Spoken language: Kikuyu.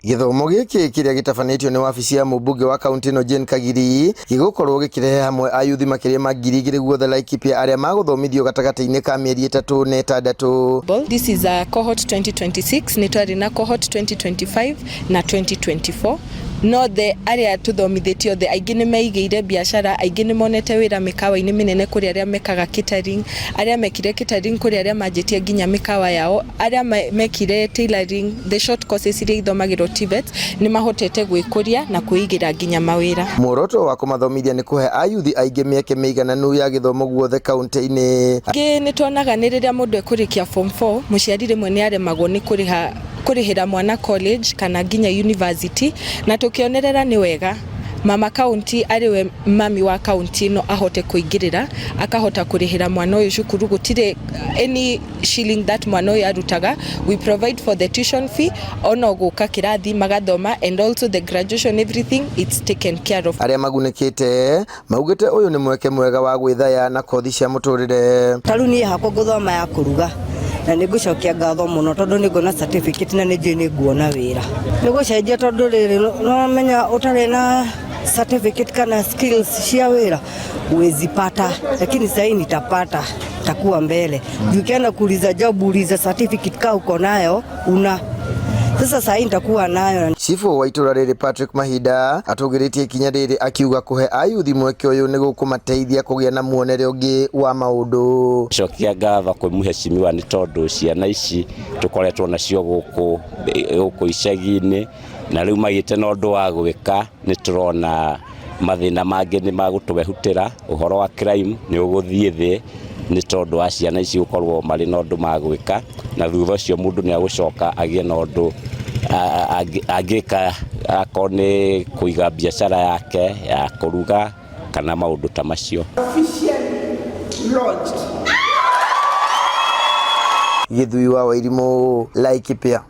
Gĩthomo gĩkĩ kĩrĩa gĩtabanĩtio nĩ wabici ya mũmbunge wa kaunti ĩno Jane Kagiri gĩgũkorwo gĩkĩrehe hamwe ayuthi makĩria ma 2000 guothe Laikipia arĩa magũthomithio gatagatĩ-inĩ ka mĩeri 3 na 6. This is a cohort 2026. Nĩ twarĩ na cohort 2025 na 2024. No the arĩa tũthomithĩtie othe, aingĩ nĩ meigĩire biacara, aingĩ nĩ monete wĩra mĩkawa-inĩ mĩnene, kũrĩ arĩa mekaga catering, arĩa mekire catering, kũrĩ arĩa manjĩtie nginya mĩkawa yao, arĩa mekire tailoring, the short courses iria ithomagĩrwo TVET, nĩ mahotete gwĩkũria na kwĩigĩra nginya mawĩra. Muoroto wa kũmathomithia nĩ kũhe ayuthi aingĩ mĩeke mĩigananu ya gĩthomo guothe kaunti-inĩ. Ngĩ nĩ tuonaga nĩ rĩrĩa mũndũ ekũrĩkia form 4, mũciari rĩmwe nĩ aremagwo nĩ kũrĩha kũrĩhĩra mwana college kana nginya university, na tũkĩonerera nĩ wega mama county arĩwe mami wa kaunti ĩno ahote kũingĩrĩra, akahota kũrĩhĩra mwana ũyũ cukuru. Gũtirĩ any shilling that mwana ũyũ arutaga. We provide for the tuition fee, ona gũka kĩrathi magathoma, and also the graduation, everything, it's taken care of. Arĩa magunĩkĩte maugĩte ũyũ nĩ mweke mwega wa gwĩthaya na kothi cia mũtũrĩre. Ta rĩu niĩ hakwa ngũthoma ya kũruga na nĩ ngũcokia ngatho mũno tondũ nĩ nguona certificate na nĩ njũĩ nĩ nguona wĩra. Nĩ gũcenjia tondũ rĩrĩ, no ũtarĩ na certificate kana skills cia wĩra huwezi pata, lakini sahii nitapata, takuwa mbele juu ukienda kuuliza job, uliza certificate kaa uko nayo una. Sasa sahii nitakuwa nayo. Cibũ wa itũra rĩrĩ Patrick Mahinda atũgĩrĩtie ikinya rĩrĩ akiuga kũhe ayuthi mweke ũyũ nĩ gũkũmateithia kũgĩa na muonere ũngĩ wa maũndũ. Cokia ngatho kwĩ mheshimiwa nĩ tondũ ciana ici tũkoretwo nacio gũkũ gũkũ icagi-inĩ na rĩu magĩte na ũndũ wa gwĩka, nĩ tũrona mathĩna mangĩ nĩ magũtwehutĩra. Ũhoro wa crime nĩ ũgũthiĩ thĩ nĩ tondũ wa ciana ici gũkorwo marĩ na ũndũ magwĩka, na thutha ũcio mũndũ nĩ agũcoka agĩe na ũndũ angĩka, akorwo nĩ kũiga biacara yake ya kũruga kana maũndũ ta macio. Officially launched. Gĩthui wa Wairimũ, Laikipia.